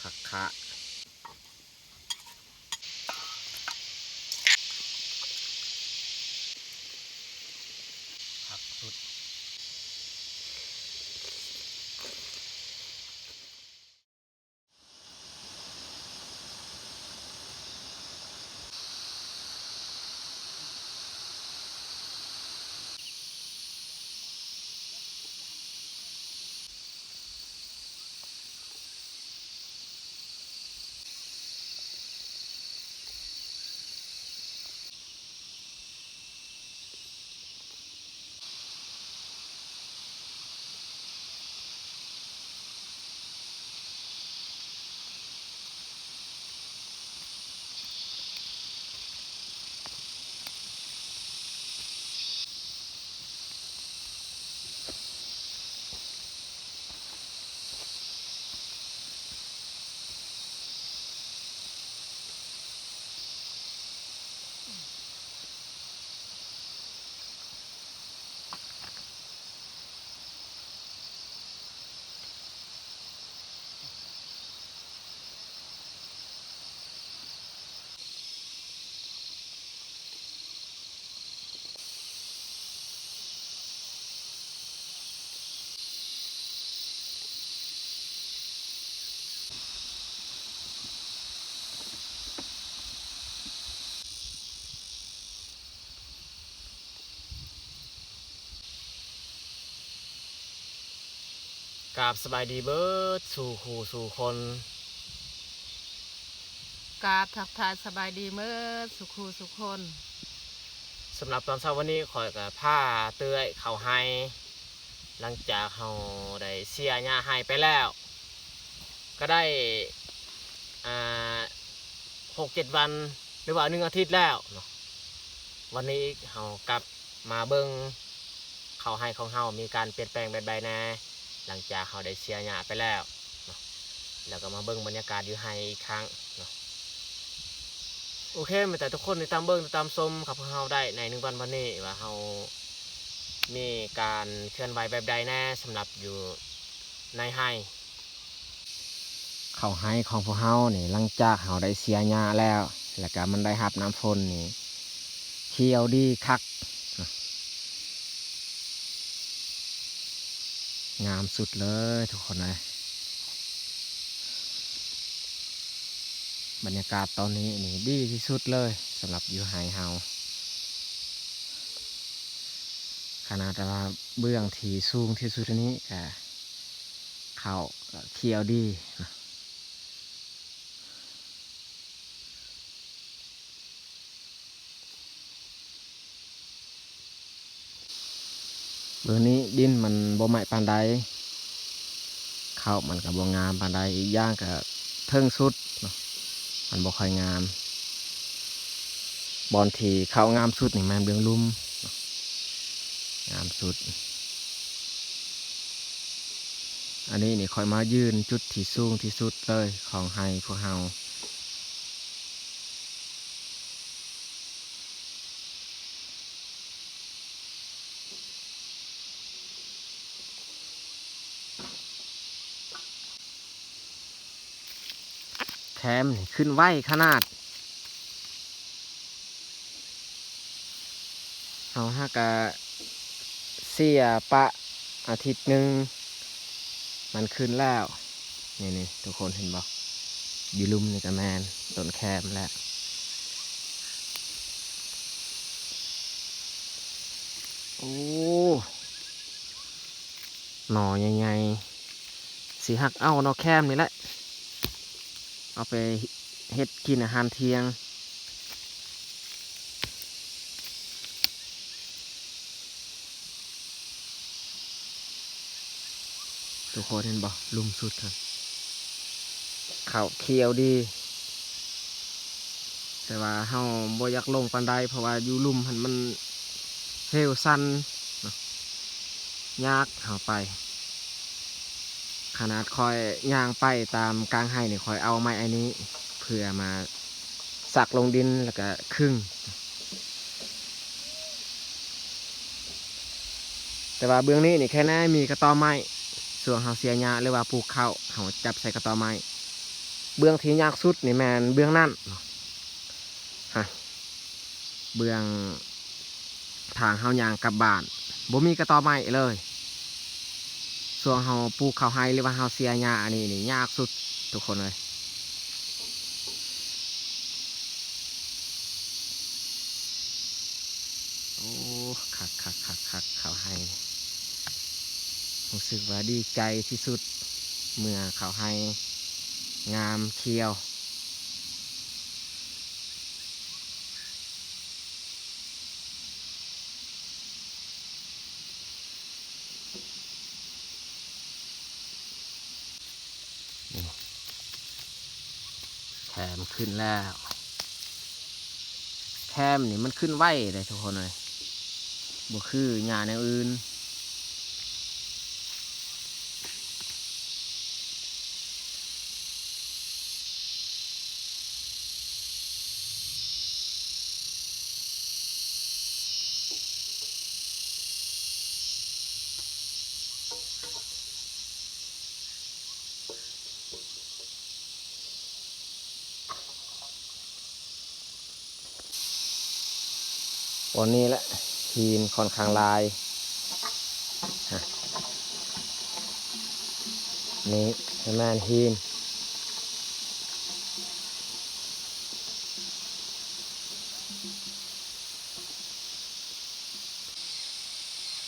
ຜັກຄະ ຜັກສຸດ. ກາບສະບາຍດີເບີດສູ່ຄູ່ສູ່ຄົນ. ກາບທັກທາຍສະບາຍດີເບີດສູ່ຄູ່ສູ່ຄົນ. ສຳລັບຕອນເຊົ້າວັນນີ້ ຂ້ອຍກໍພາເອື້ອຍເຂົ້າໄຮ່ ຫຼັງຈາກເຮົາໄດ້ເສຍຫຍ້າໄຮ່ໄປແລ້ວ ກໍໄດ້ ອ່າ ຫົກເຈັດວັນ ຫຼືວ່າໜຶ່ງອາທິດແລ້ວເນາະ. ວັນນີ້ເຮົາກັບມາເບິ່ງເຂົ້າໄຮ່ຂອງເຮົາມີການປ່ຽນແປງແບບໃດແດ່ ຫຼັງຈາກເຮົາໄດ້ເສຍຫຍ້າໄປແລ້ວເນາະ ແລ້ວກໍມາເບິ່ງບັນຍາກາດຢູ່ໄຮ່ອີກຄັ້ງເນາະ. ໂອເຄ ແມ່ນແຕ່ທຸກຄົນຕິດຕາມເບິ່ງ ຕິດຕາມຊົມກັບພວກເຮົາໄດ້ໃນໜຶ່ງວັນວັນນີ້ ວ່າເຮົາມີການເຄື່ອນໄຫວແບບໃດແດ່ ສຳລັບຢູ່ໃນໄຮ່. ເຂົ້າໄຮ່ຂອງພວກເຮົານີ້ ຫຼັງຈາກເຮົາໄດ້ເສຍຫຍ້າແລ້ວ ແລ້ວກະມັນໄດ້ຮັບນ້ຳຝົນນີ້ ຂຽວດີຄັກ ງາມສຸດເລີຍທຸກຄົນເອີຍ. ບັນຍາກາດຕອນນີ້ນີ້ດີທີ່ສຸດເລີຍ ສຳລັບຢູ່ໄຮ່ເຮົາ. ຂະໜາດວ່າເບື້ອງທີ່ສູງທີ່ສຸດນີ້ກະເຂົ້າກະຂຽວດີ. ເບື້ອງນີ້ດິນມັນບໍ່ໄໝ້ປານໃດ ເຂົ້າມັນກະບໍ່ງາມປານໃດ ອີກຢ່າງກະເທິງສຸດເນາະ ມັນບໍ່ຄ່ອຍງາມ. ບ່ອນທີ່ເຂົ້າງາມສຸດນີ້ແມ່ນເບື້ອງລຸ່ມເນາະ ງາມສຸດ. ອັນນີ້ນີ້ຂ້ອຍມາຢືນຈຸດທີ່ສູງທີ່ສຸດເລີຍຂອງໄຮ່ພວກເຮົາ. ແຄມນີ້ຂຶ້ນໄວຂະໜາດ ເຮົາຫາກະເສຍປະອາທິດໜຶ່ງ ມັນຂຶ້ນແລ້ວ. ນີ້ໆ ທຸກຄົນເຫັນບໍ່? ຢູ່ລຸ່ມນີ້ກະແມ່ນຕົ້ນແຄມແຫຼະ. ໂອ້ ໜໍ່ໃຫຍ່ໆ ຊິຫາກເອົາໜໍ່ແຄມນີ້ແຫຼະ ເອົາໄປເຮັດກິນອາຫານທ່ຽງ. ທຸກຄົນເຫັນບໍ່? ລຸ່ມສຸດຫັ້ນ ເຂົ້າຂຽວດີ ແຕ່ວ່າເຮົາບໍ່ຢາກລົງປານໃດ ເພາະວ່າຢູ່ລຸ່ມຫັ້ນມັນເຫວຊັນເນາະ ຍາກເຮົາໄປ. ຂະໜາດຂ້ອຍຍ່າງໄປຕາມກາງໄຮ່ນີ້ ຂ້ອຍເອົາໄມ້ອັນນີ້ເພື່ອມາສັກລົງດິນ ແລ້ວກະຄຶງ. ແຕ່ວ່າເບື້ອງນີ້ນີ້ ແຄ່ແນ່ມີກະຕໍໄມ້ ຊ່ວງເຮົາເສຍຫຍ້າ ຫຼືວ່າປູກເຂົ້າ ເຮົາຈັບໃສ່ກະຕໍໄມ້. ເບື້ອງທີ່ຍາກສຸດນີ້ແມ່ນເບື້ອງນັ້ນ ຮະ ເບື້ອງທາງເຮົາຍ່າງກັບບ້ານ ບໍ່ມີກະຕໍໄມ້ເລີຍ. ຊ່ວງເຮົາປູກເຂົ້າໄຮ່ ຫຼືວ່າເຮົາເສຍຫຍ້າ ອັນນີ້ນີ້ຍາກສຸດທຸກຄົນເອີຍ. ໂອ້ ຄັກໆໆໆ ເຂົ້າໄຮ່ ຮູ້ສຶກວ່າດີໃຈທີ່ສຸດ ເມື່ອເຂົ້າໄຮ່ງາມຂຽວ. ນີ້ ແຄມຂຶ້ນແລ້ວ. ແຄມນີ້ມັນຂຶ້ນໄວເດ້ທຸກຄົນເອີຍ ບໍ່ຄືຫຍ້າແນວອື່ນ. ບ່ອນນີ້ແຫຼະ ຫີນຂ້ອນຂ້າງຫຼາຍ. ນີ້ແມ່ນຫີນ.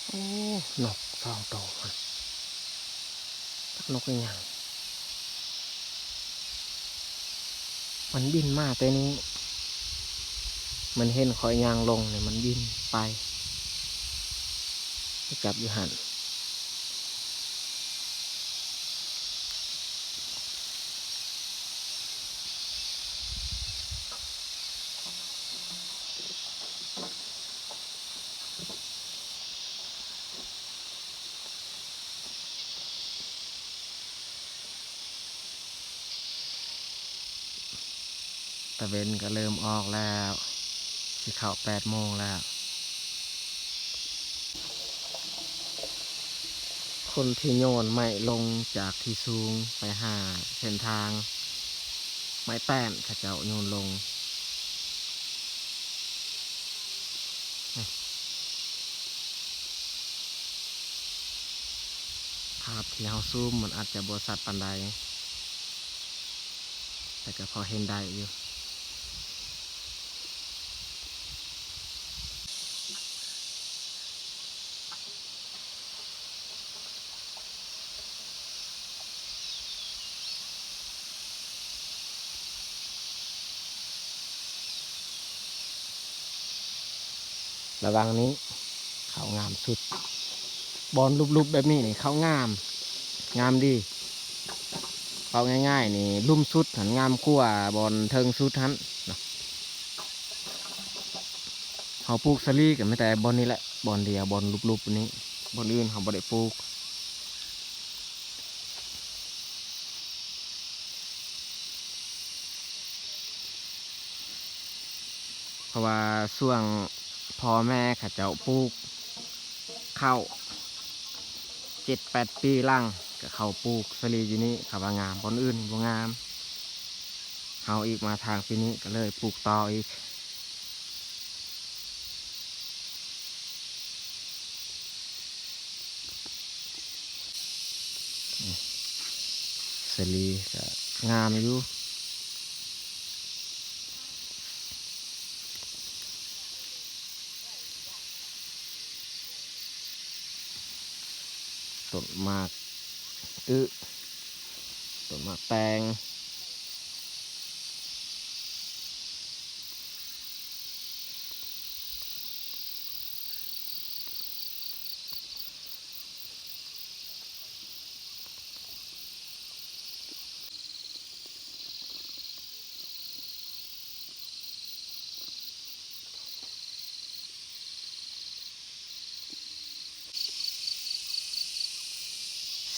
ໂອ້ ນົກສອງໂຕ ຈັກນົກອີຫຍັງ ມັນບິນມາແຕ່ນີ້ ມັນເຫັນຂ້ອຍຍ່າງລົງນີ້ ມັນບິນໄປ ໄປຈັບຢູ່ຫັ້ນ. ຕາເວັນກໍເລີ່ມອອກແລ້ວ ຊິເຂົ້າແປດໂມງແລ້ວ. ຄົນທີ່ໂຍນໄມ້ລົງຈາກທີ່ສູງໄປຫາເສັ້ນທາງ ໄມ້ແປ້ນເຂົາເຈົ້າໂຍນລົງ. ພາບທີ່ເຮົາຊູມມັນອາດຈະບໍ່ຊັດປານໃດ ແຕ່ກໍພໍເຫັນໄດ້ຢູ່. ລະຫວ່າງນີ້ເຂົ້າງາມສຸດ. ບ່ອນຫຼຸບໆແບບນີ້ນີ້ເຂົ້າງາມ ງາມດີ. ເວົ້າງ່າຍໆນີ້ ລຸ່ມສຸດຫັ້ນງາມກວ່າບ່ອນເທິງສຸດຫັ້ນເນາະ. ເຮົາປູກສາລີກໍມີແຕ່ບ່ອນນີ້ແຫຼະ ບ່ອນດຽວ ບ່ອນຫຼຸບໆນີ້ ບ່ອນອື່ນເຮົາບໍ່ໄດ້ປູກ. ເພາະວ່າຊ່ວງພໍ່ແມ່ເຂົາເຈົ້າປູກເຂົ້າ ເຈັດແປດປີຫຼັງ ກໍເຂົາປູກສາລີຢູ່ນີ້ ເຂົາວ່າງາມ ບ່ອນອື່ນບໍ່ງາມ. ເຮົາອີກມາທາງປີນີ້ກໍເລີຍປູກຕໍ່ອີກ. ສາລີກໍງາມຢູ່. ຕົ້ນໝາກອຶ ຕົ້ນໝາກແຕງ.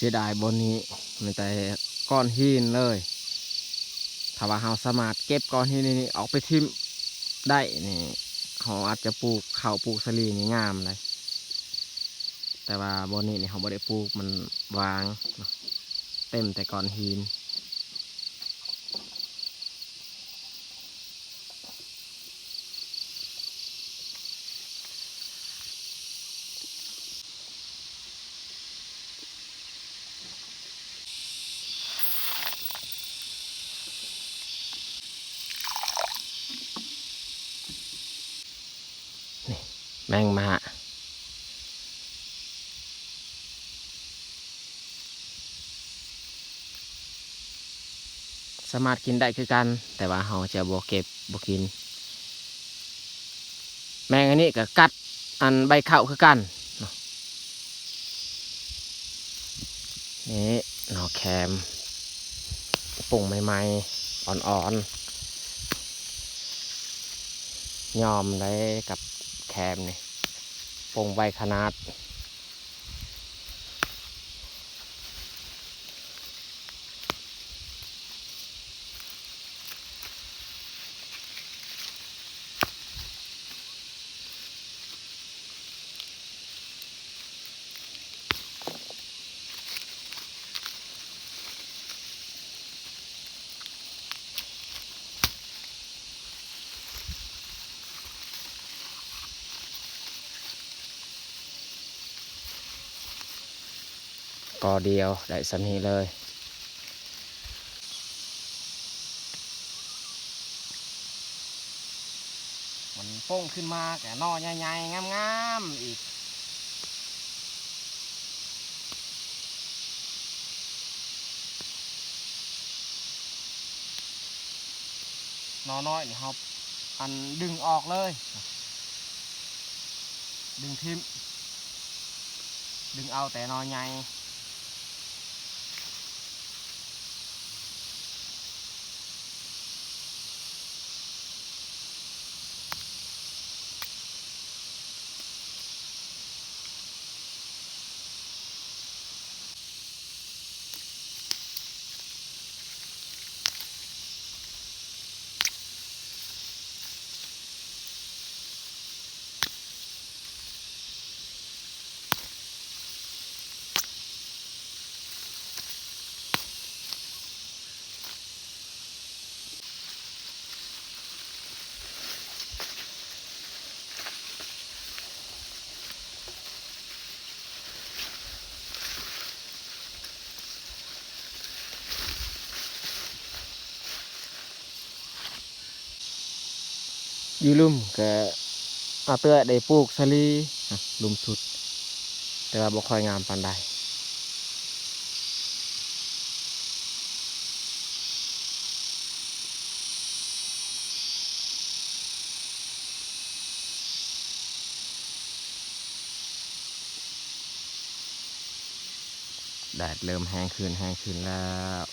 ສ ເສຍດາຍບ່ອນນີ້ ມີແຕ່ກ້ອນຫີນເລີຍ. ຖ້າວ່າເຮົາສາມາດເກັບກ້ອນຫີນນີ້ອອກໄປຖິ້ມໄດ້ນີ້ ເຮົາອາດຈະປູກເຂົ້າປູກສາລີນີ້ງາມເລີຍ. ແຕ່ວ່າບ່ອນນີ້ນີ້ເຮົາບໍ່ໄດ້ປູກ ມັນວ່າງເນາະ ເຕັມແຕ່ກ້ອນຫີນ. ນີ້ ແມງມ້າ ສາມາດກິນໄດ້ຄືກັນ ແຕ່ວ່າເຮົາຈະບໍ່ເກັບ ບໍ່ກິນ. ແມງອັນນີ້ກໍກັດອັນໃບເຂົ້າຄືກັນເນາະ. ນີ້ໜໍ່ແຄມ ປຸງໃໝ່ໆ ອ່ອນໆ ຍອມໄດ້ກັບແຄມນີ້ ປົງໄວຂະໜາດ. ກໍດຽວໄດ້ສ່ຳນີ້ເລີຍ. ມັນໂປ່ງຂຶ້ນມາກະໜໍ່ໃຫຍ່ໆ ງາມໆ ອີກ. ໜໍ່ນ້ອຍນີ້ເຮົາ ອັນ ດຶງອອກເລີຍ ດຶງຖິ້ມ ດຶງເອົາແຕ່ໜໍ່ໃຫຍ່. ຢູ່ລຸ່ມກະອາເອື້ອຍໄດ້ປູກສາລີ ລຸ່ມສຸດ ແຕ່ວ່າບໍ່ຄ່ອຍງາມປານໃດ. ແດດເລີ່ມແຮງຂຶ້ນ ແຮງຂຶ້ນແລ້ວ.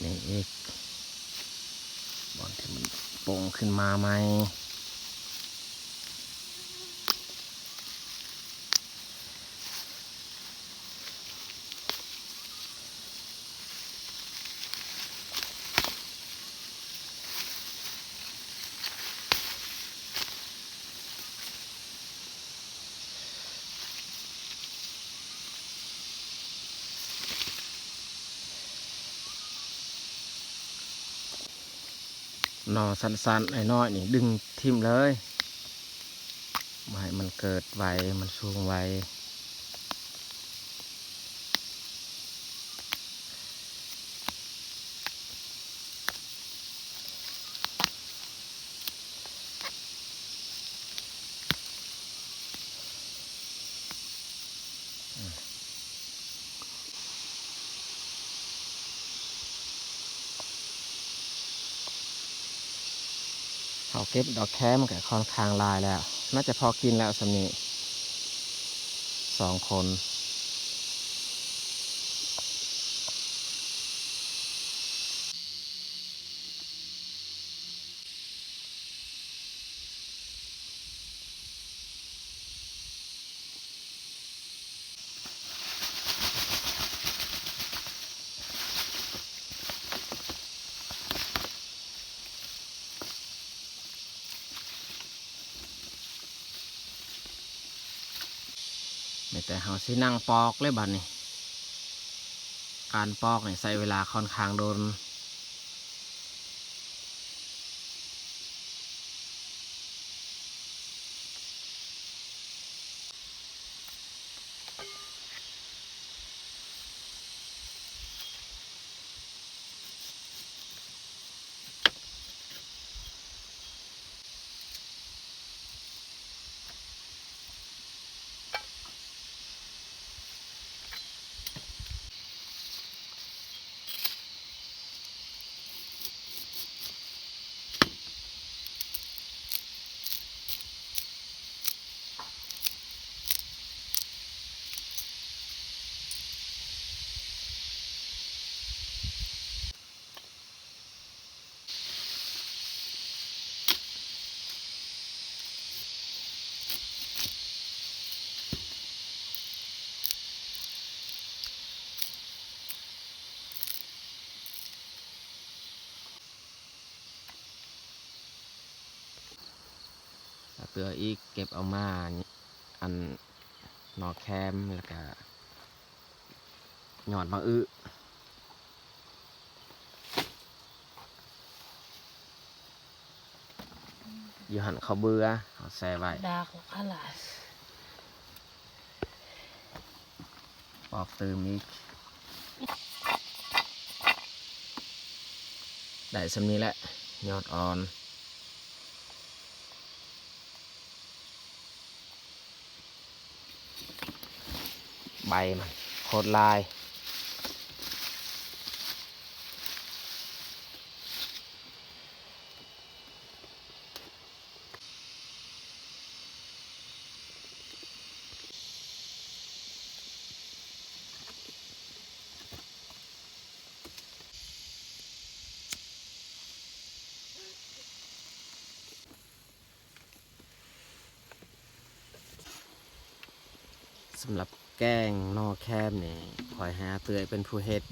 ນີ້ອີກ ບ່ອນທີ່ມັນໂປ່ງຂຶ້ນມາໃໝ່. ໜໍ່ສັ້ນໆ ນ້ອຍໆ ນີ້ດຶງຖິ້ມເລີຍ ບໍ່ໃຫ້ມັນເກີດໄວ ມັນສູງໄວ. ເຮົາ ເກັບດອກແຄມກໍຄ່ອນຂ້າງຫຼາຍແລ້ວ ໜ້າຈະພໍກິນແລ້ວສ່ຳນີ້ ສອງຄົນ. ມີແຕ່ເຮົາຊິນັ່ງປອກເລີຍບາດນີ້ ການປອກນີ້ໃຊ້ເວລາຄ່ອນຂ້າງດົນ. ເກືອອີກ ເກັບເອົາມາ ອັນ ໜໍ່ແຄມ ແລ້ວກະຍອດໝາກອຶ ຢູ່ຫັ້ນເຂົາເບື່ອ ເຮົາແຊ່ໄວ້ ດາກຂະຫຼາດ. ປອກຕື່ມອີກ ໄດ້ສ່ຳນີ້ແຫຼະ ຍອດອ່ອນ ໃບມັນໂຄດຫຼາຍ. ສຳລັບແກງໜໍ່ແຄມນີ້ ຂ້ອຍໃຫ້ອາເອື້ອຍເປັນຜູ້ເຮັດ.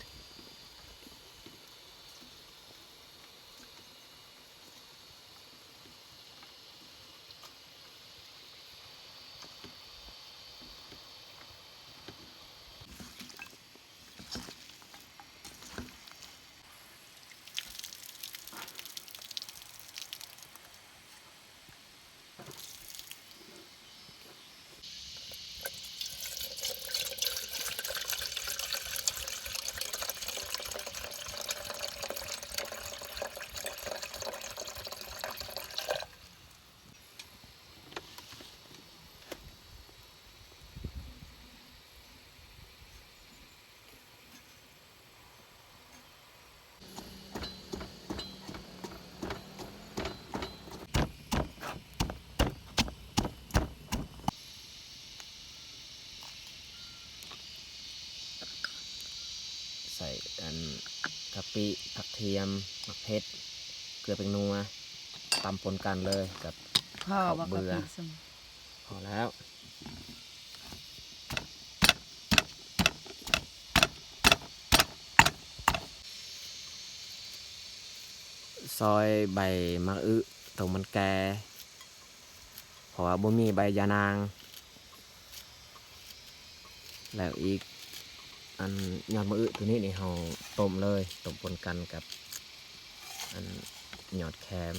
ໃສ່ອັນກະປິ ຜັກທຽມ ໝາກເຜັດ ເກືອ ແປ້ງນົວ ຕຳປົນກັນເລີຍກັບເຂົ້າເບື່ອ. ພໍແລ້ວ ຊອຍໃບໝາກອຶ ໂຕມັນແກ່ ເພາະວ່າບໍ່ມີໃບຢານາງ ແລ້ວອີກ ອັນຍອດໝາກອຶໂຕນີ້ນີ້ ເຮົາຕົ້ມເລີຍ ຕົ້ມປົນກັນກັບ ອັນຍອດແຄມ.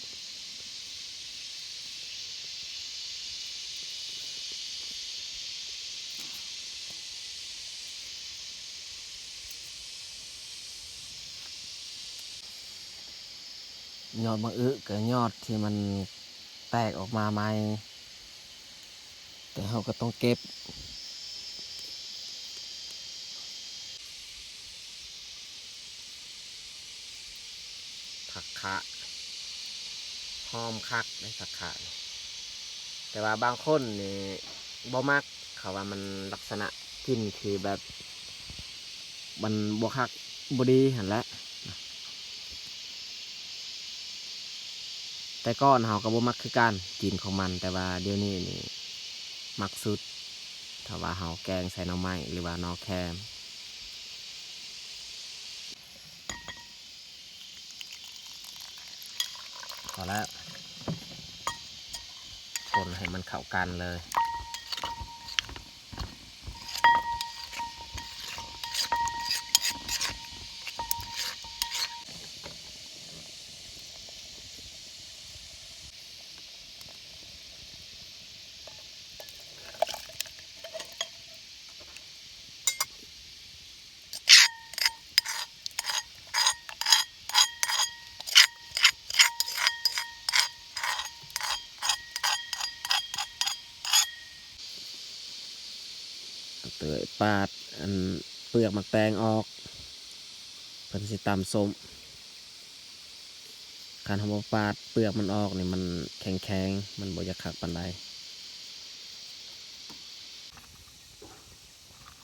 ເ ຍອດໝາກອຶກະຍອດທີ່ມັນແຕກອອກມາໃໝ່ ແຕ່ເຮົາກໍຕ້ອງເກັບ. ຜັກຂະ ຫອມຄັກເດ້ຜັກຂະນີ້ ແຕ່ວ່າບາງຄົນນີ້ບໍ່ມັກ ເຂົາວ່າມັນລັກສະນະກິ່ນຄືແບບ ມັນບໍ່ຄັກບໍ່ດີຫັ້ນແຫຼະ. ແຕ່ກ່ອນເຮົາກໍບໍ່ມັກຄືກັນກິ່ນຂອງມັນ ແຕ່ວ່າດຽວນີ້ນີ້ມັກສຸດ ຖ້າວ່າເຮົາແກງໃສ່ໜໍ່ໄມ້ ຫຼືວ່າໜໍ່ແຄມ. ພໍແລ້ວ ຄົນໃຫ້ມັນເຂົ້າກັນເລີຍ. ເຕີຍປາດອັນເປືອກໝາກແຕງອອກ ເພິ່ນຊິຕຳສົ້ມ. ຄັນເຮົາບໍ່ປາດເປືອກມັນອອກນີ້ ມັນແຂງໆ ມັນບໍ່ຢາກຄັກປານໃດ.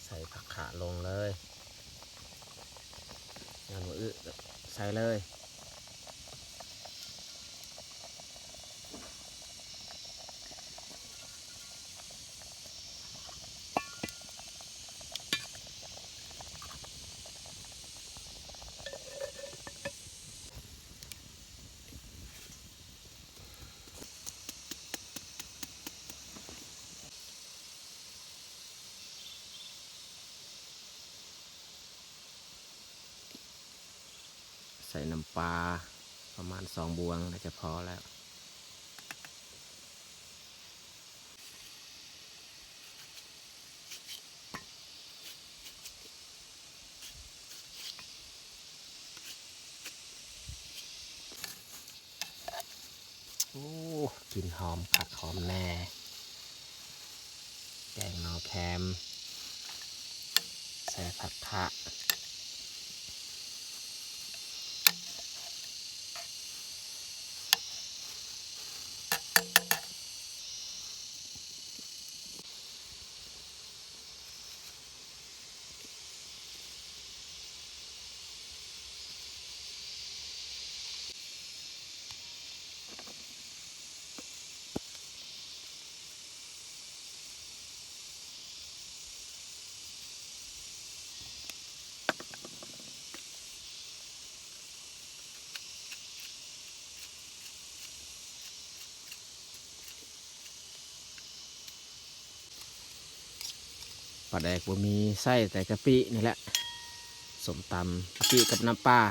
ໃສ່ຜັກຂະລົງເລີຍ ຍອດໝາກອຶກະໃສ່ເລີຍ. ໃສ່ນ້ຳປາປະມານສອງບ່ວງ ໜ້າຈະພໍແລ້ວ. ໂອ້ ກິ່ນຫອມຄັກຫອມແນ່ ແກງໜໍ່ແຄມ ໃສ່ຜັກຂະ. ປາແດກບໍ່ມີ ໃສ່ແຕ່ກະປິນີ້ແຫຼະ ສົ້ມຕຳກະປິກັບນ້ຳປາ. ໂ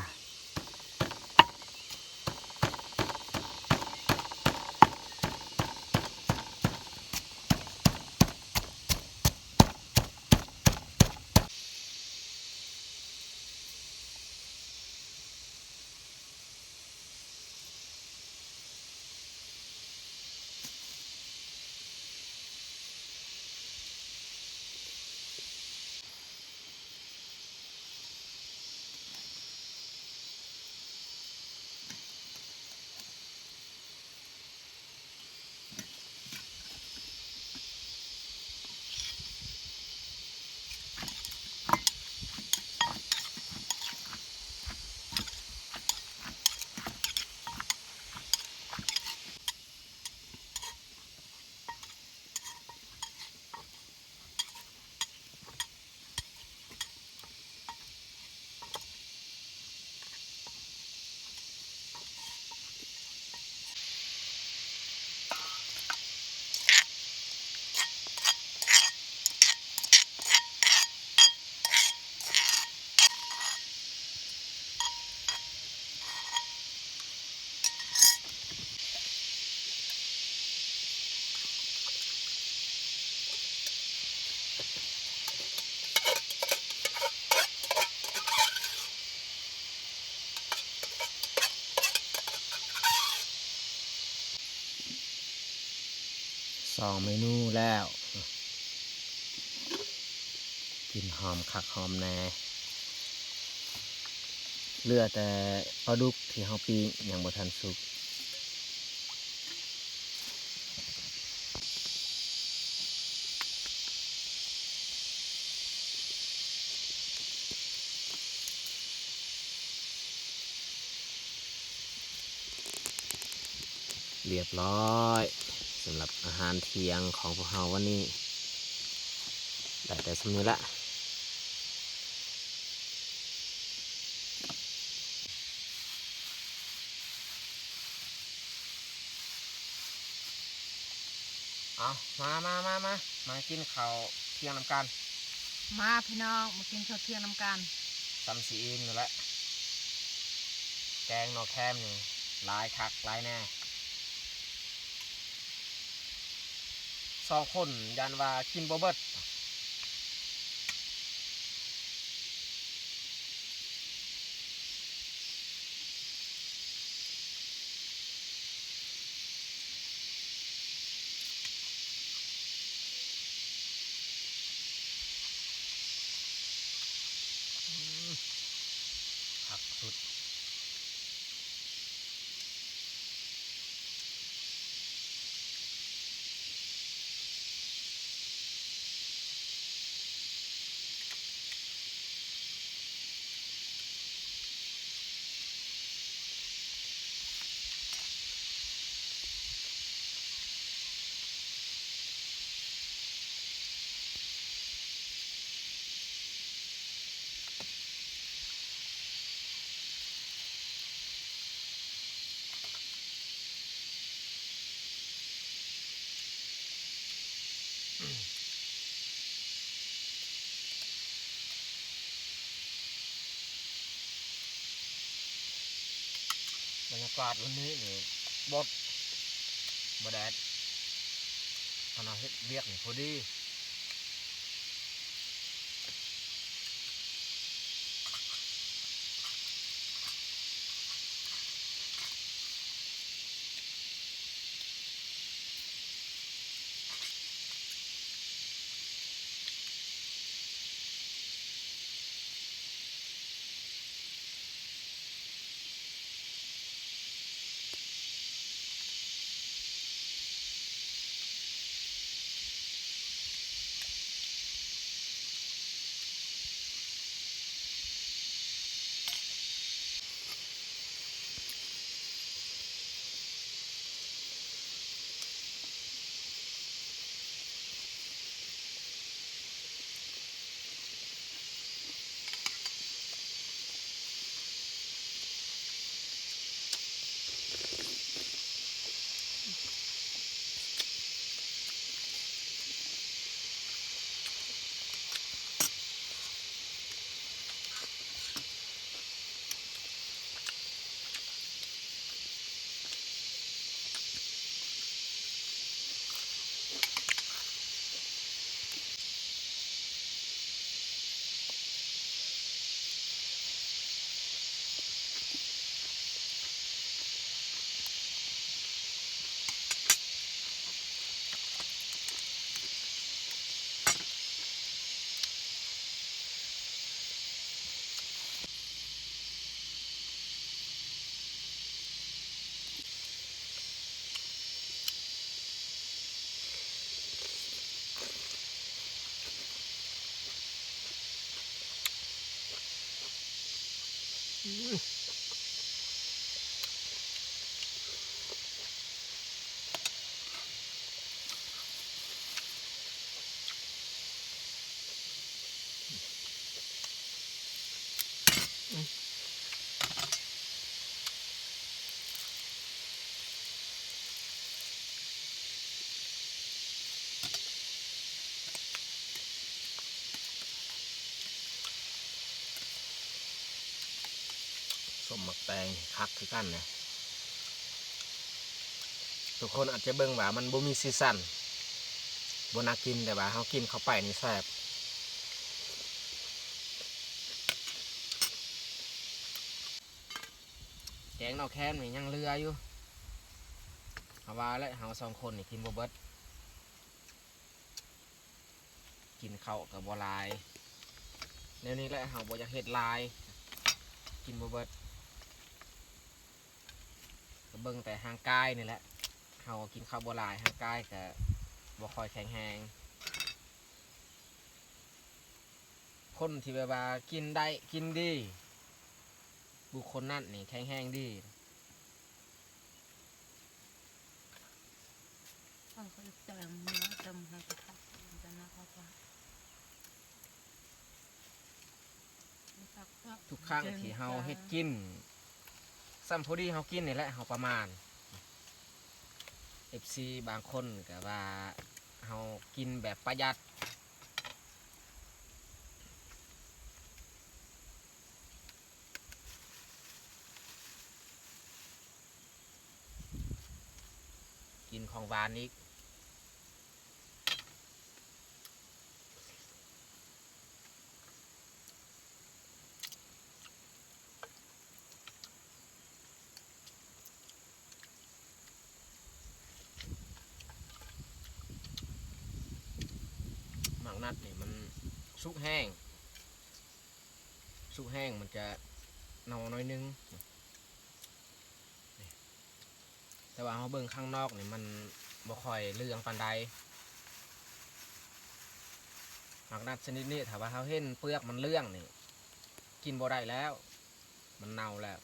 ສອງເມນູແລ້ວ ກິ່ນຫອມຄັກຫອມແນ່ ເຫຼືອແຕ່ປາດຸກທີ່ເຮົາປີ້ງຍັງບໍ່ທັນສຸກ. ລຽບລ້ອຍ ສຳລັບອາຫານທ່ຽງຂອງພວກເຮົາວັນນີ້ ໄດ້ແຕ່ສ່ຳນີ້ລະ. ເອົາ ມາ ມາ ມາ ມາ ມາກິນເຂົ້າທ່ຽງນຳກັນ. ມາພີ່ນ້ອງ ມາກິນເຂົ້າທ່ຽງນຳກັນ. ສ່ຳຊິອີ່ມຢູ່ແຫຼະ ແກງໜໍ່ແຄມນີ້ ຫຼາຍຄັກຫຼາຍແນ່. ສອງຄົນຢ້ານວ່າກິນບໍ່ເບິດ. ຄັກສຸດ. ບັນຍາກາດວັນນີ້ນີ້ ບົດ ບໍ່ແດດ ຄັນເຮົາເຮັດວຽກນີ້ພໍດີ. ສົ້ມໝາກແຕງຄັກຄືກັນນະ. ທຸກຄົນອາດຈະເບິ່ງວ່າມັນບໍ່ມີສີສັນ ບໍ່ໜ້າກິນ, ແຕ່ວ່າເຮົາກິນເຂົ້າໄປນີ້ແຊບ. ແກງໜໍ່ແຄມນີ້ຍັງເຫຼືອຢູ່, ເຮົາວ່າແຫຼະ ເຮົາສອງຄົນນີ້ກິນບໍ່ເບິດ. ກິນເຂົ້າກໍບໍ່ຫຼາຍ ແນວນີ້ແຫຼະ ເຮົາບໍ່ຢາກເຮັດຫຼາຍ ກິນບໍ່ເບິດ ກໍເບິ່ງແຕ່ຮ່າງກາຍນີ້ແຫຼະ ເຮົາກໍກິນເຂົ້າບໍ່ຫຼາຍ ຮ່າງກາຍກໍບໍ່ຄ່ອຍແຂງແຮງ. ຄົນທີ່ແບບວ່າກິນໄດ້ກິນດີ ບຸກຄົນນັ້ນນີ້ແຂງແຮງດີ. ເອົາເຂົ້າແກງເນາະ ຈຳໃຫ້ກະທະ ຈະນະເຂົ້າປາກ ທຸກຄັ້ງທີ່ເຮົາເຮັດກິນ ສ່ຳພໍດີເຮົາກິນນີ້ແຫຼະ ເຮົາປະມານ. ເອັຟຊີບາງຄົນກໍວ່າເຮົາກິນແບບປະຢັດ ກິນຂອງຫວານອີກ. ໝາກນັດນີ້ມັນສຸກແຮງ ສຸກແຮງມັນຈະເນົ່າໜ້ອຍໜຶ່ງ. ແຕ່ວ່າເຮົາເບິ່ງຂ້າງນອກນີ້ມັນບໍ່ຄ່ອຍເຫຼືອງປານໃດ. ໝາກນັດຊະນິດນີ້ ຖ້າວ່າເຮົາເຫັນເປືອກມັນເຫຼືອງນີ້ ກິນບໍ່ໄດ້ແລ້ວ ມັນເນົ່າແລ້ວ.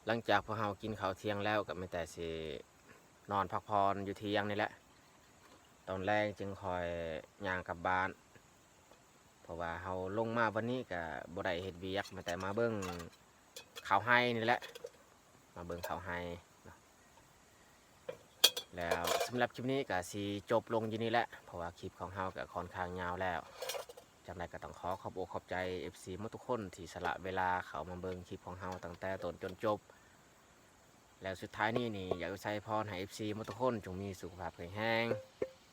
ຫຼັງຈາກພວກເຮົາກິນເຂົ້າທ່ຽງແລ້ວ ກໍມີແຕ່ຊິນອນພັກຜ່ອນຢູ່ທ່ຽງນີ້ແຫຼະ. ຕອນແລງຈຶ່ງຄ່ອຍຍ່າງກັບບ້ານ ເພາະວ່າເຮົາລົງມາວັນນີ້ກະບໍ່ໄດ້ເຮັດວຽກ ມາແຕ່ມາເບິ່ງເຂົ້າໄຮ່ນີ້ແຫຼະ ມາເບິ່ງເຂົ້າໄຮ່ເນາະ. ແລ້ວສຳລັບຄລິບນີ້ກະຊິຈົບລົງຢູ່ນີ້ແຫຼະ ເພາະວ່າຄລິບຂອງເຮົາກະຄ່ອນຂ້າງຍາວແລ້ວ. ຈັ່ງໃດກໍຕ້ອງຂໍຂອບອົກຂອບໃຈເອັຟຊີໝົດທຸກຄົນທີ່ສະຫຼະເວລາເຂົ້າມາເບິ່ງຄລິບຂອງເຮົາຕັ້ງແຕ່ຕົ້ນຈົນຈົບ. ແລ້ວສຸດທ້າຍນີ້ນີ້ ຢາກອວຍໄຊພອນໃຫ້ເອັຟຊີໝົດທຸກຄົນຈົ່ງມີສຸຂະພາບແຂງແຮງ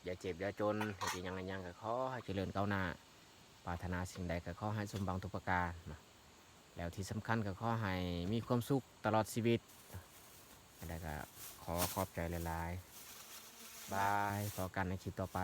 ຢ່າເຈັບຢ່າຈົນ ເຮັດອີ່ຫຍັງອີ່ຫຍັງກໍຂໍໃຫ້ຈະເລີນກ້າວໜ້າ ປາດຖະໜາສິ່ງໃດກໍຂໍໃຫ້ສົມຫວັງທຸກປະການເນາະ. ແລ້ວທີ່ສຳຄັນກໍຂໍໃຫ້ມີຄວາມສຸກຕະຫຼອດຊີວິດ. ອັນໃດກໍຂໍຂອບໃຈຫຼາຍໆ. ບາຍ. ພໍ້ກັນໃນຄລິບຕໍ່ໄປ.